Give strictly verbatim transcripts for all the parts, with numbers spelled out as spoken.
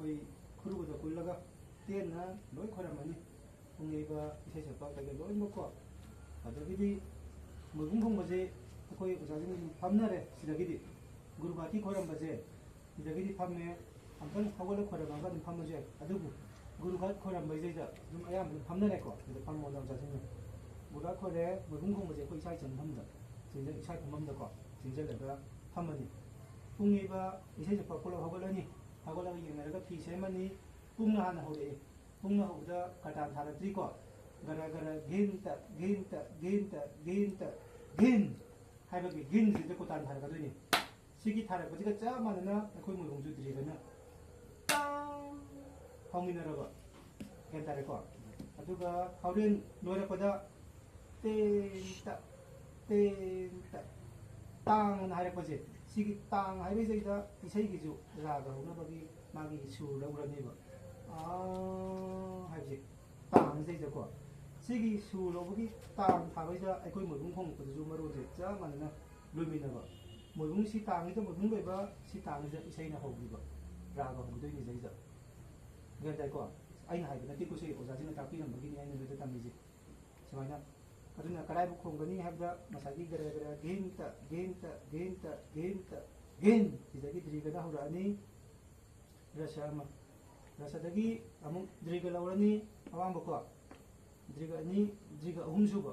ꯑꯩꯈꯣꯏ ꯈꯨꯔꯨꯗ ꯀꯨꯜꯂꯒ ꯇꯦꯟꯅ ꯂꯣꯏ ꯈꯣꯏꯔꯝꯃꯅꯤ꯫ ꯄꯨꯡ ꯌꯩꯕ, ꯏꯁꯩ ꯁꯛꯄ ꯀꯩꯀꯩ ꯂꯣꯏꯅꯃꯛꯀꯣ꯫ ꯑꯗꯒꯤꯗꯤ ꯃꯣꯏꯕꯨꯡ ꯈꯣꯡꯕꯁꯦ ꯑꯩꯈꯣꯏ ꯑꯣꯖꯥꯁꯤꯡ ꯑꯗꯨꯝ ꯐꯝꯅꯔꯦ꯫ ꯁꯤꯗꯒꯤꯗꯤ ꯒꯨꯔꯨ ꯒꯥꯊꯤ ꯈꯣꯏꯔꯝꯕꯁꯦ ꯁꯤꯗꯒꯤꯗꯤ ꯐꯝꯃꯦ꯫ ꯑꯝꯇꯪ ꯍꯧꯒꯠꯂ ꯈꯣꯏꯔꯝꯃꯒ ꯑꯗꯨꯝ ꯐꯝꯃꯁꯨ ꯌꯥꯏ꯫ ꯑꯗꯨꯕꯨ ꯒꯨꯔꯨ ꯒꯥꯊꯤ ꯈꯣꯏꯔꯝꯕꯩꯁꯤꯗ ꯑꯗꯨꯝ ꯑꯌꯥꯝꯕ ꯑꯗꯨꯝ ꯐꯝꯅꯔꯦꯀꯣ꯫ ꯁꯤꯗ ꯐꯝꯃꯣꯅ ꯑꯣꯖꯥꯁꯤꯡꯅ꯫ ꯒꯨꯔꯨ ꯒꯥꯊꯤ ꯈꯣꯏꯔꯦ, ꯃꯣꯏꯕꯨꯡ ꯈꯣꯡꯕꯁꯦ ꯑꯩꯈꯣꯏ ꯏꯁꯥ ꯏꯆꯟꯐꯝꯗ, ꯏꯁꯥ ꯐꯝꯐꯝꯗꯀꯣ ꯆꯦꯟꯁꯤꯜꯂꯒ ꯐꯝꯃꯅꯤ꯫ ꯄꯨꯡ ꯌꯩꯕ, ꯏꯁꯩ ꯁꯛꯄ ꯄꯨꯂꯞ ꯍꯧꯒꯠꯂꯅꯤ꯫ ꯍꯧꯒꯠꯂꯒ ꯌꯦꯡꯅꯔꯒ ꯐꯤ ꯁꯦꯝꯃꯅꯤ꯫ ꯄꯨꯡꯅ ꯍꯥꯟꯅ ꯍꯧꯔꯛꯑꯦ꯫ ꯄꯨꯡꯅ ꯍꯧꯕꯗ ꯀꯇꯥꯟ ꯊꯥꯔꯛꯇ꯭ꯔꯤꯀꯣ꯫ ꯒꯔ ꯒꯔ ꯘꯤꯟꯇ, ꯘꯤꯟꯇ, ꯘꯤꯟꯇ, ꯘꯤꯟꯇ, ꯘꯤꯟ ꯍꯥꯏꯕꯒꯤ ꯘꯤꯟꯁꯤꯗ ꯀꯇꯥꯟ ꯊꯥꯔꯛꯀꯗꯣꯏꯅꯤ꯫ ꯁꯤꯒꯤ ꯊꯥꯔꯛꯄꯁꯤꯒ ꯆꯞ ꯃꯥꯟꯅꯅ ꯑꯩꯈꯣꯏ ꯃꯣꯏꯕꯨꯡꯁꯨ ꯗ꯭ꯔꯤꯒꯅ ꯇꯥꯡ ꯍꯧꯃꯤꯟꯅꯔꯕ꯫ ꯒ꯭ꯌꯥꯟ ꯇꯥꯔꯦꯀꯣ? ꯑꯗꯨꯒ ꯍꯣꯔꯦꯟ ꯂꯣꯏꯔꯛꯄꯗ ꯇꯦꯟꯇ, ꯇꯦꯟꯇ, ꯇꯥꯡ ꯑꯅ ꯍꯥꯏꯔꯛꯄꯁꯦ, ꯁꯤꯒꯤ ꯇꯥꯡ ꯍꯥꯏꯕꯁꯤꯗꯩꯗ ꯏꯁꯩꯒꯤꯁꯨ ꯔꯥꯒ ꯍꯧꯅꯕꯒꯤ ꯃꯥꯒꯤ ꯁꯨꯔ ꯂꯧꯔꯅꯦꯕ꯫ ꯑꯥ ꯍꯥꯏꯕꯁꯦ ꯇꯥꯡꯁꯤꯗꯩꯗꯀꯣ꯫ ꯁꯤꯒꯤ ꯁꯨꯔ ꯂꯧꯕꯒꯤ ꯇꯥꯡ ꯊꯥꯕꯩꯗ ꯑꯩꯈꯣꯏ ꯃꯣꯏꯕꯨꯡ ꯈꯣꯡꯉꯛꯄꯗꯁꯨ ꯃꯔꯣꯟꯁꯦ ꯆꯞ ꯃꯥꯟꯅꯅ ꯂꯣꯏꯃꯤꯟꯅꯕ꯫ ꯃꯣꯏꯕꯨꯡ ꯁꯤ ꯇꯥꯡꯁꯤꯗ ꯃꯣꯏꯕꯨꯡ ꯂꯣꯏꯕ, ꯁꯤ ꯇꯥꯡꯁꯤꯗ ꯏꯁꯩꯅ ꯍꯧꯈꯤꯕ, ꯔꯥꯒ ꯍꯧꯈꯤꯗꯣꯏꯅꯤ ꯁꯤꯗꯩꯗ꯫ ꯒ꯭ꯌꯥꯟ ꯇꯥꯏꯀꯣ? ꯑꯩꯅ ꯍꯥꯏꯕ ꯅꯠꯇꯦꯀꯣ, ꯁꯤ ꯑꯣꯖꯥꯁꯤꯡꯅ ꯇꯥꯛꯄꯤꯔꯝꯕꯒꯤꯅꯤ ꯑꯩꯅ ꯅꯣꯏꯗ ꯇꯝꯃꯤꯁꯦ꯫ ꯁꯨꯃꯥꯏꯅ꯫ ꯑꯗꯨꯅ ꯀꯗꯥꯏꯕꯨ ꯈꯣꯡꯒꯅꯤ ꯍꯥꯏꯕꯗ ꯉꯁꯥꯏꯒꯤ ꯒꯔ ꯒꯔ ꯘꯦꯟꯇ, ꯘꯦꯟꯇ, ꯘꯦꯟꯇ, ꯘꯦꯟꯇ, ꯘꯦꯟ꯫ ꯁꯤꯗꯒꯤ ꯗ꯭ꯔꯤꯒꯅ ꯍꯧꯔꯛꯑꯅꯤ꯫ ꯔꯁ ꯑꯃ꯫ ꯔꯁꯗꯒꯤ ꯑꯃꯨꯛ ꯗ꯭ꯔꯤꯒ ꯂꯧꯔꯅꯤ, ꯑꯋꯥꯡꯕꯀꯣ꯫ ꯗ꯭ꯔꯤꯒ ꯑꯅꯤ, ꯗ꯭ꯔꯤꯒ ꯑꯍꯨꯝ ꯁꯨꯕ꯫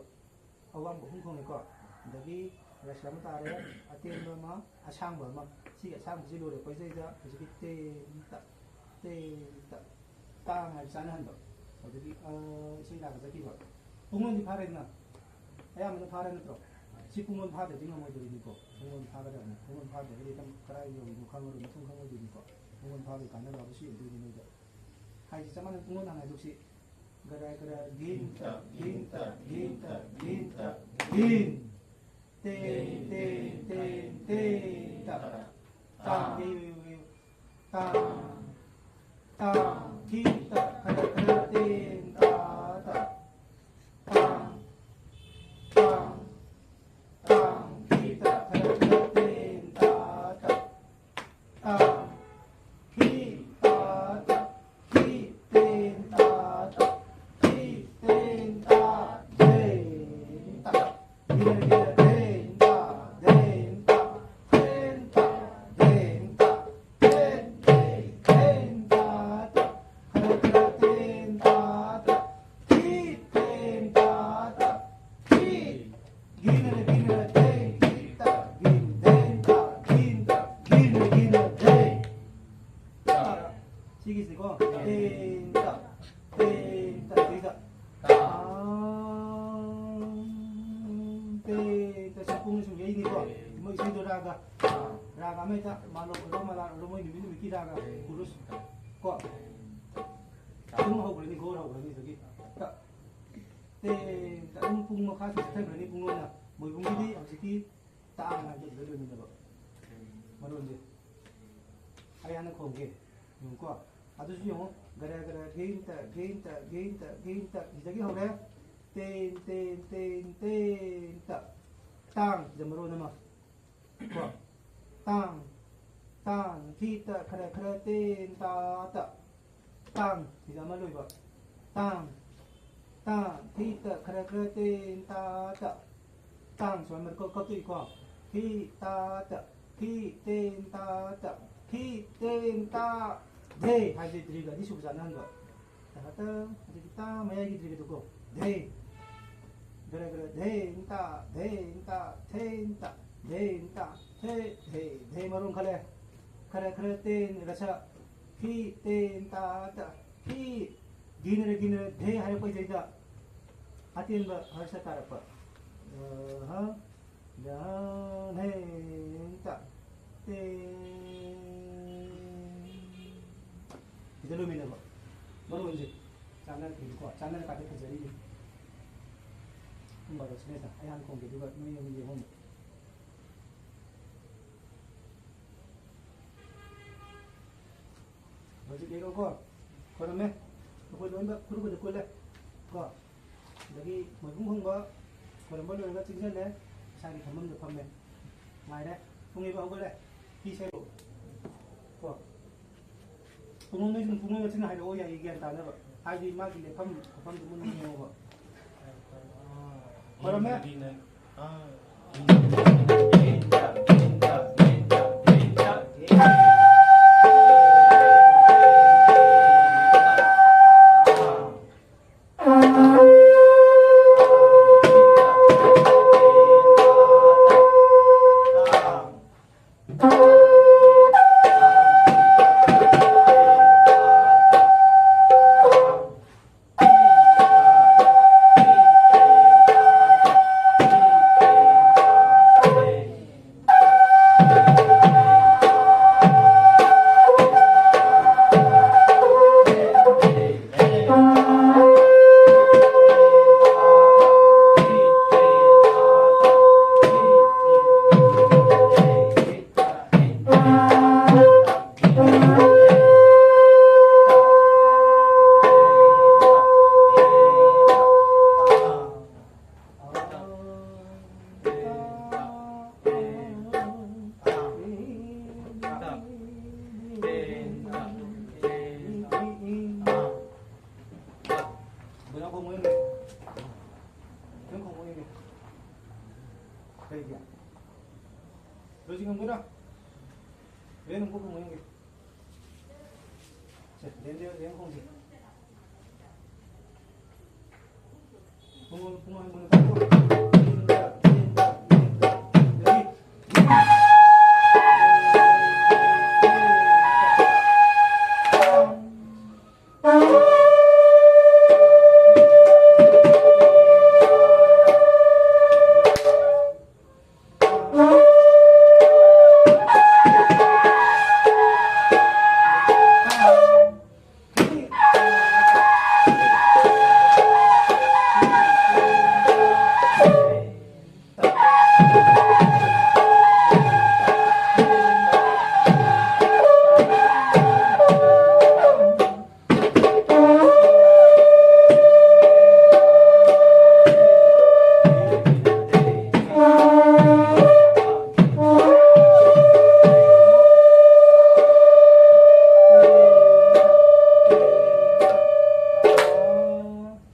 ꯑꯋꯥꯡꯕ ꯑꯍꯨꯝ ꯈꯣꯡꯉꯦꯀꯣ꯫ ꯑꯗꯒꯤ ꯔꯁ ꯑꯃ ꯇꯥꯔꯦ, ꯑꯇꯦꯟꯕ ꯑꯃ, ꯑꯁꯥꯡꯕ ꯑꯃ꯫ ꯁꯤꯒꯤ ꯑꯁꯥꯡꯕꯁꯤ ꯂꯣꯏꯔꯛꯄꯁꯤꯗꯩꯗ ꯍꯧꯖꯤꯛꯀꯤ ꯇꯦꯟꯇ, ꯇꯦꯟꯇ, ꯇꯥꯡ ꯍꯥꯏꯕ ꯆꯥꯅꯍꯟꯕ꯫ ꯑꯗꯒꯤ, ꯑ, ꯏꯁꯩ ꯂꯥꯛꯄ ꯆꯠꯈꯤꯕ꯫ ꯄꯨꯡꯂꯣꯟꯗꯤ ꯐꯥꯔꯦꯗꯅ? ꯑꯌꯥꯝꯕꯅ ꯐꯥꯔꯦ ꯅꯠꯇ꯭ꯔꯣ? ꯁꯤ ꯄꯨꯡꯂꯣꯟ ꯐꯥꯗ꯭ꯔꯗꯤ ꯉꯝꯃꯣꯏꯗꯣꯔꯤꯅꯤꯀꯣ꯫ ꯄꯨꯡꯂꯣꯟ ꯐꯥꯒꯗꯕꯅꯤ꯫ ꯄꯨꯡꯂꯣꯟ ꯐꯥꯗ꯭ꯔꯒꯗꯤ ꯀꯗꯥꯏ ꯌꯧꯔꯤꯅꯣ ꯈꯪꯉꯔꯣꯏ, ꯃꯊꯣꯡ ꯈꯪꯉꯣꯏꯗꯣꯏꯅꯤꯀꯣ꯫ ꯄꯨꯡꯂꯣꯟ ꯐꯥꯕꯒꯤ ꯀꯥꯟꯅꯕ ꯍꯥꯏꯕꯁꯤ ꯑꯣꯏꯗꯣꯏꯅꯤ ꯅꯣꯏꯗ꯫ ꯍꯥꯏꯁꯤ ꯆꯞ ꯃꯥꯟꯅꯅ ꯄꯨꯡꯂꯣꯟ ꯍꯥꯟꯅ ꯍꯥꯏꯗꯣꯛꯁꯤ꯫ ꯒꯔ ꯒꯔ ꯘꯦꯟꯇ, ꯘꯦꯟꯇ, ꯘꯦꯟꯇ, ꯘꯦꯟꯇ, ꯘꯦꯟ꯫ ꯇꯦꯟ, ꯇꯦꯟ, ꯇꯦꯟ, ꯇꯦꯟ, ꯇ꯫ ꯇꯥꯡ, ꯌꯩꯌꯨ, ꯌꯩꯌꯨ, ꯌꯩꯌꯨ꯫ ꯇꯥꯡ, ꯇꯥꯡ, ꯘꯦꯟꯇ, ꯈꯔ, ꯈꯔ, ꯇꯦꯟ, ꯇ, ꯇ꯫ ꯇꯥꯡ, ꯇꯥꯡ, ꯇꯥꯡ, ꯘꯦꯟꯇ, ꯈꯔ, ꯈꯔ, ꯇꯦꯟ, ꯇ, ꯇ꯫ ꯇꯥꯡ, ꯘꯦꯟꯇ, ꯁꯤꯒꯤꯁꯤꯀꯣ, ꯇꯦꯟ ꯇ, ꯇꯦꯟ ꯇ, ꯁꯤꯗ꯫ ꯇꯥꯡ, ꯇꯦꯟ ꯇ, ꯁꯤ ꯄꯨꯡ ꯁꯨꯝ ꯌꯩꯅꯤꯀꯣ꯫ ꯃꯣꯏ ꯏꯁꯩꯗꯣ ꯔꯥꯒ, ꯔꯥꯒ ꯑꯃ ꯍꯦꯛꯇ, ꯃꯥꯂꯣ ꯑꯣꯏꯔꯣ, ꯃꯂꯥ ꯑꯣꯏꯔꯣ, ꯃꯣꯏ ꯅꯨꯃꯤꯠ ꯅꯨꯃꯤꯠꯀꯤ ꯔꯥꯒ, ꯀꯨꯔꯨꯁ ꯀꯣ꯫ ꯑꯗꯨꯝ ꯍꯧꯈ꯭ꯔꯅꯤ, ꯒꯣꯔ ꯍꯧꯈ꯭ꯔꯅꯤ ꯑꯗꯒꯤ꯫ ꯇ, ꯇꯦꯟ ꯇ, ꯑꯗꯨꯝ ꯄꯨꯡ ꯃꯈꯥ ꯆꯠꯊꯈ꯭ꯔꯅꯤ, ꯄꯨꯡ ꯑꯣꯏꯅ꯫ ꯃꯣꯏꯕꯨꯡꯒꯤꯗꯤ ꯍꯧꯖꯤꯛꯀꯤ ꯇꯥꯡ ꯍꯥꯏꯕꯗꯨꯗ ꯂꯣꯏꯃꯤꯟꯅꯕ ꯃꯔꯣꯟꯁꯦ꯫ ꯑꯩ ꯍꯥꯟꯅ ꯈꯣꯡꯒꯦ꯫ ꯌꯦꯡꯉꯨꯀꯣ꯫ ꯑꯗꯨꯁꯨ ꯌꯦꯡꯉꯨ꯫ ꯒꯔ ꯒꯔ ꯘꯦꯟ ꯇ, ꯘꯦꯟ ꯇ, ꯘꯦꯟ ꯇ, ꯘꯦꯟ ꯇ꯫ ꯁꯤꯗꯒꯤ ꯍꯧꯔꯦ꯫ ꯇꯦꯟ, ꯇꯦꯟ, ꯇꯦꯟ, ꯇꯦꯟ ꯇ꯫ ꯇꯥꯡ꯫ ꯁꯤꯗ ꯃꯔꯣꯟ ꯑꯃ꯫ ꯀꯣ꯫ ꯇꯥꯡ꯫ ꯇꯥꯡ꯫ ꯊꯤ ꯇ ꯈꯔ ꯈꯔ ꯇꯦꯟ ꯇꯥ ꯇ꯫ ꯇꯥꯡ꯫ ꯁꯤꯗ ꯑꯃ ꯂꯣꯏꯕ꯫ ꯇꯥꯡ꯫ ꯇꯥꯡ꯫ ꯊꯤ ꯇ ꯈꯔ ꯈꯔ ꯇꯦꯟ ꯇꯥ ꯇ꯫ ꯇꯥꯡ꯫ ꯁꯨꯃꯥꯏꯅ ꯃꯔꯨ ꯀꯛ-, ꯀꯛꯇꯣꯛꯏꯀꯣ꯫ ꯊꯤ ꯇꯥ ꯇ꯫ ꯊꯤ ꯇꯦꯟ ꯇꯥ ꯇ꯫ ꯊꯤ ꯇꯦꯟ ꯇꯥ꯫ ꯙꯦ ꯍꯥꯏꯕꯁꯦ ꯗ꯭ꯔꯤꯒ ꯑꯅꯤꯁꯨꯕ ꯆꯥꯟꯅꯍꯟꯕ꯫ ꯇꯥ ꯇ꯫ ꯑꯗꯒꯤ ꯇꯥ ꯃꯌꯥꯏꯒꯤ ꯗ꯭ꯔꯤꯒꯗꯨꯀꯣ꯫ ꯙꯦ꯫ ꯒꯔ ꯒꯔ ꯙꯦ ꯇ ꯙꯦ ꯇ ꯊꯦ ꯇ ꯙꯦ ꯇ ꯊꯦ ꯙꯦ꯫ ꯙꯦ ꯃꯔꯣꯟ ꯈꯜꯂꯦ꯫ ꯈꯔ ꯈꯔ ꯇꯦꯟ ꯔꯁ꯫ ꯐꯤ ꯇꯦꯟ ꯇꯥ ꯇ ꯐꯤ꯫ ꯒꯤꯅꯔ ꯒꯤꯅꯔ ꯙꯦ ꯍꯥꯏꯔꯛꯄꯩꯁꯤꯗ ꯑꯇꯦꯟꯕ ꯍꯔꯁ ꯇꯥꯔꯛꯄ꯫ ꯑꯍ, ꯙꯦ ꯇ ꯇꯦꯟ꯫ ꯁꯤꯗ ꯂꯣꯏꯃꯤꯟꯅꯕ꯫ ꯃꯔꯣꯟꯁꯦ ꯆꯥꯟꯅꯔꯛꯀꯅꯤꯀꯣ꯫ ꯆꯥꯟꯅꯔꯀꯥꯟꯗ ꯐꯖꯔꯤꯅꯤ꯫ ꯄꯨꯡ ꯕꯥꯔꯣ ꯁꯤꯅꯦꯗ꯫ ꯑꯩ ꯍꯥꯟꯅ ꯈꯣꯡꯒꯦ, ꯑꯗꯨꯒ ꯅꯣꯏ ꯑꯍꯨꯝ ꯌꯦꯡꯉꯣ꯫ ꯍꯧꯖꯤꯛ ꯌꯦꯡꯉꯣꯀꯣ꯫ ꯈꯣꯏꯔꯝꯃꯦ꯫ ꯑꯩꯈꯣꯏ ꯂꯣꯏꯅꯃꯛ ꯈꯨꯔꯨ ꯈꯨꯗ ꯀꯨꯜꯂꯦ꯫ ꯀꯣ꯫ ꯑꯗꯒꯤ ꯃꯣꯏꯕꯨꯡ ꯈꯣꯡꯕ ꯈꯣꯏꯔꯝꯕ ꯂꯣꯏꯔꯒ ꯆꯤꯡꯁꯤꯜꯂꯦ꯫ ꯏꯁꯥꯒꯤ ꯐꯝꯐꯝꯗ ꯐꯝꯃꯦ꯫ ꯉꯥꯏꯔꯦ꯫ ꯄꯨꯡ ꯌꯩꯕ ꯍꯧꯒꯠꯂꯦ꯫ ꯐꯤ ꯁꯦꯠꯂꯨ꯫ ꯀꯣ꯫ ꯄꯨꯡꯂꯣꯡ ꯅꯣꯏꯁꯨ ꯄꯨꯡꯂꯣꯡ ꯃꯁꯤꯡ ꯍꯥꯏꯔꯛꯑꯣ ꯌꯥꯏꯌꯦ, ꯒ꯭ꯌꯥꯟ ꯇꯥꯅꯕ꯫ ꯍꯥꯏꯗꯤ ꯃꯥꯒꯤ ꯂꯦꯞꯐꯝ ꯈꯣꯠꯐꯝꯗꯨ ꯃꯨꯟꯅ ꯌꯦꯡꯉꯣꯕ꯫ ꯈꯣꯏꯔꯝꯃꯦ꯫ ꯈꯣꯡꯒꯦꯔꯥ? ꯔꯦꯟ ꯑꯃꯨꯛ ꯈꯣꯡꯉꯣ ꯌꯦꯡꯒꯦ꯫ ꯁꯦ, ꯔꯦꯟꯗꯤ, ꯔꯦꯟ ꯈꯣꯡꯁꯦ꯫ ꯈꯣꯡꯉꯣ, ꯈꯣꯡꯉꯣ, ꯈꯣꯡꯉꯣ꯫ ꯔꯦꯟꯗ, ꯔꯦꯟꯗ, ꯔꯦꯟꯗ꯫ ꯔꯦꯗꯤ?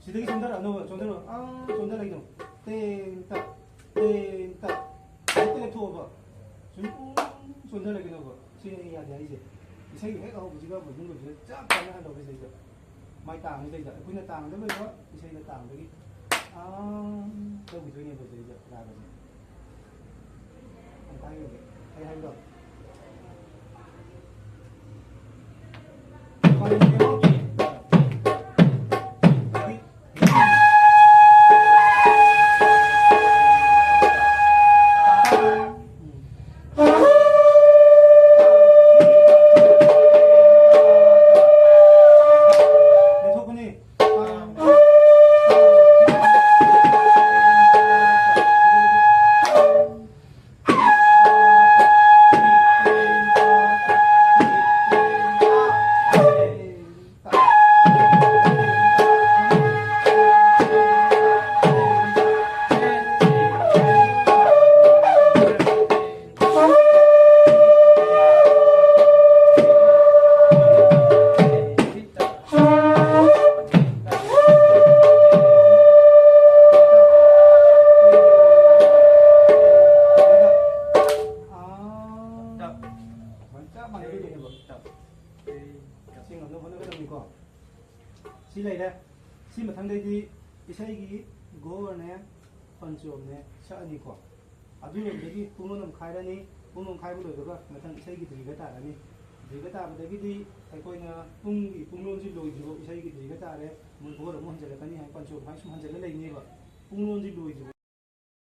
ꯁꯤꯗꯒꯤ ꯆꯣꯟꯊꯔꯛꯑꯅꯣꯕ, ꯆꯣꯟꯊꯔꯛꯑꯣ꯫ ꯑꯥ, ꯆꯣꯟꯊꯔꯛꯏꯅꯣ꯫ ꯇꯦꯟ ꯇꯛ, ꯇꯦꯟ ꯇꯛ꯫ ꯍꯦꯛꯇ ꯂꯦꯞꯊꯣꯛꯑꯣꯕ꯫ ꯁꯨꯝ ꯆꯣꯟꯊꯔꯛꯀꯅꯣꯕ꯫ ꯁꯤꯅꯦ ꯑꯩ ꯌꯥꯗꯦ ꯍꯥꯏꯁꯦ꯫ ꯏꯁꯩ ꯍꯦꯛ ꯍꯧꯕꯁꯤꯒ ꯃꯅꯨꯡ ꯂꯣꯏꯕꯁꯤꯒ ꯆꯞ ꯃꯥꯟꯅ ꯍꯜꯂꯧꯕ ꯁꯤꯗꯩꯗ꯫ ꯃꯥꯏ ꯇꯥꯡꯉꯤꯗꯩꯗ꯫ ꯑꯩꯈꯣꯏꯅ ꯇꯥꯡꯗ ꯂꯣꯏꯕ ꯏꯁꯩꯅ ꯇꯥꯡꯗꯒꯤ ꯑꯥ ꯇꯧꯈꯤꯗꯣꯏꯅꯦꯕ ꯁꯤꯗꯩꯗ ꯔꯥꯒꯁꯦ꯫ ꯑꯝꯇ ꯍꯥꯏꯔꯨꯒꯦ꯫ ꯑꯩ ꯍꯥꯏꯕꯗꯣ꯫ ꯁꯦꯡꯅꯕ ꯍꯣꯠꯅꯒꯗꯕꯅꯤꯀꯣ꯫ ꯁꯤ ꯂꯩꯔꯦ꯫ ꯁꯤ ꯃꯊꯪꯗꯩꯗꯤ ꯏꯁꯩꯒꯤ ꯒꯣꯔꯅꯦ, ꯄꯟꯆꯣꯝꯅꯦ ꯁꯛꯑꯅꯤꯀꯣ꯫ ꯑꯗꯨ ꯂꯣꯏꯕꯗꯒꯤ ꯄꯨꯡꯂꯣꯟ ꯑꯃ ꯈꯥꯏꯔꯅꯤ꯫ ꯄꯨꯡꯂꯣꯟ ꯈꯥꯏꯕ ꯂꯣꯏꯕꯒ ꯃꯊꯪ ꯏꯁꯩꯒꯤ ꯗ꯭ꯔꯤꯒ ꯇꯥꯔꯅꯤ꯫ ꯗ꯭ꯔꯤꯒ ꯇꯥꯕꯗꯒꯤꯗꯤ ꯑꯩꯈꯣꯏꯅ ꯄꯨꯡꯒꯤ ꯄꯨꯡꯂꯣꯟꯁꯤ ꯂꯣꯏꯗ꯭ꯔꯤꯐꯥꯎ ꯏꯁꯩꯒꯤ ꯗ꯭ꯔꯤꯒ ꯇꯥꯔꯦ꯫ ꯃꯣꯏ ꯒꯣꯔ ꯑꯃꯨꯛ ꯍꯟꯖꯤꯜꯂꯛꯀꯅꯤ ꯍꯥꯏ, ꯄꯟꯆꯣꯝ ꯍꯥꯏ ꯁꯨꯝ ꯍꯟꯖꯤꯜꯂ ꯂꯩꯅꯦꯕ꯫ ꯄꯨꯡꯂꯣꯟꯁꯤ ꯂꯣꯏꯗ꯭ꯔꯤꯐꯥꯎ